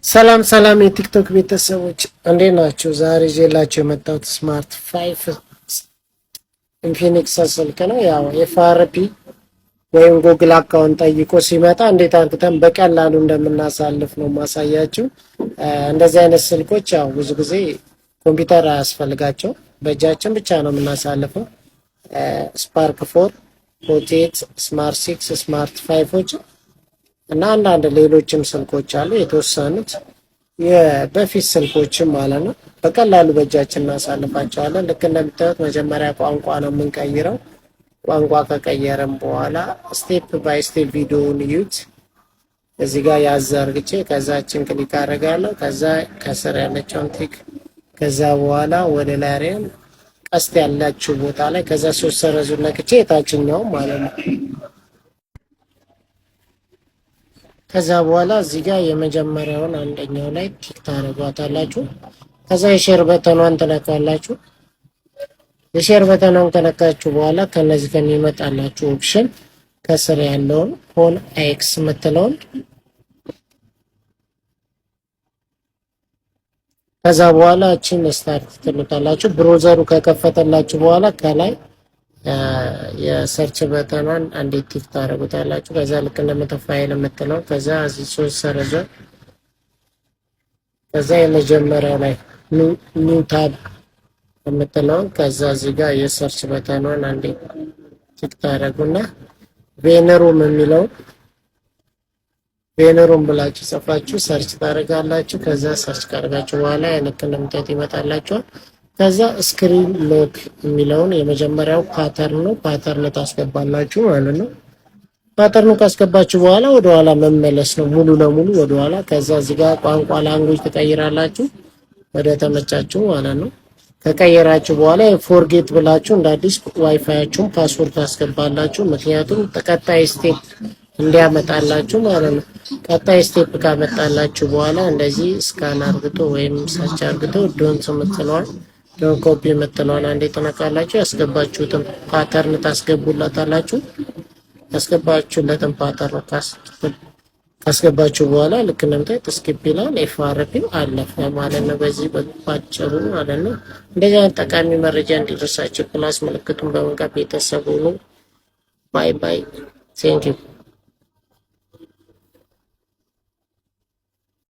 ሰላም ሰላም የቲክቶክ ቤተሰቦች፣ እንዴት ናቸው? ዛሬ ይዤላችሁ የመጣሁት Smart 5 ኢንፊኒክስ ስልክ ነው። ያው FRP ወይም Google account ጠይቆ ሲመጣ እንዴት አድርገን በቀላሉ እንደምናሳልፍ ነው ማሳያችሁ። እንደዚህ አይነት ስልኮች ያው ብዙ ጊዜ ኮምፒውተር አያስፈልጋቸው፣ በእጃችን ብቻ ነው የምናሳልፈው። Spark 4፣ Hot 8፣ Smart 6፣ Smart 5ኦች እና አንዳንድ ሌሎችም ስልኮች አሉ፣ የተወሰኑት የበፊት ስልኮችም ማለት ነው። በቀላሉ በእጃችን እናሳልፋቸዋለን። ልክ እንደምታዩት መጀመሪያ ቋንቋ ነው የምንቀይረው። ቋንቋ ከቀየረም በኋላ step by step ቪዲዮውን እዩት። እዚህ ጋር ያዝ አርግቼ ከዛችን click አደርጋለሁ። ከዛ ከስር ያለችውን tick፣ ከዛ በኋላ ወደ ላይ ቀስት ያላችሁ ቦታ ላይ፣ ከዛ ሶስት ሰረዙን ነክቼ የታችኛው ማለት ነው። ከዛ በኋላ እዚህ ጋር የመጀመሪያውን አንደኛው ላይ tick ታደርጓታላችሁ። ከዛ የ share button ኗን ትነካላችሁ። የ share button ኗን ከነካችሁ በኋላ ከነዚህ ከሚመጣላችሁ option ከስር ያለውን Phone X የምትለውን፣ ከዛ በኋላ እቺን start ትሉታላችሁ። Browser ኡ ከከፈተላችሁ በኋላ ከላይ የ search button ኗን አንዴ tick ታደርጉታላችሁ። ከዛ ልክ እንደምታዩት ፋይል የምትለው፣ ከዛ እዚህ ሶስት ሰረዟ፣ ከዛ የመጀመሪያው ላይ new tab የምትለውን፣ ከዛ እዚህ ጋር የ search button ኗን አንዴ tick ታደርጉና ቬነሩም የሚለውን ቬነሩም ብላችሁ ጽፋችሁ search ታደርጋላችሁ። ከዛ search ካደረጋችሁ በኋላ ልክ እንደምታዩት ይመጣላችኋል። ከዛ screen lock የሚለውን የመጀመሪያው pattern ነው። Pattern ታስገባላችሁ ማለት ነው። Pattern ኡ ካስገባችሁ በኋላ ወደኋላ መመለስ ነው፣ ሙሉ ለሙሉ ወደኋላ። ከዛ እዚህ ጋር ቋንቋ language ትቀይራላችሁ ወደ ተመቻችሁ ማለት ነው። ከቀየራችሁ በኋላ forget ብላችሁ እንደ አዲስ WiFi ያችሁን password ታስገባላችሁ። ምክንያቱም ቀጣይ step እንዲያመጣላችሁ ማለት ነው። ቀጣይ step ካመጣላችሁ በኋላ እንደዚህ scan አርግቶ ወይም search አርግቶ don't የምትለዋል don't copy የምትለዋን አንዴ ትነካላችሁ። ያስገባችሁትን pattern ታስገቡላታላችሁ። ያስገባችሁለትን pattern ካስገባችሁ በኋላ ልክ እንደምታዩት skip ይላል። FRP አለፈ ማለት ነው። በዚህ ባጭሩ ማለት ነው። እንደዚህ አይነት ጠቃሚ መረጃ እንዲደርሳችሁ plus ምልክቱን በመንካት ቤተሰብ ሁኑ። Bye bye። Thank you.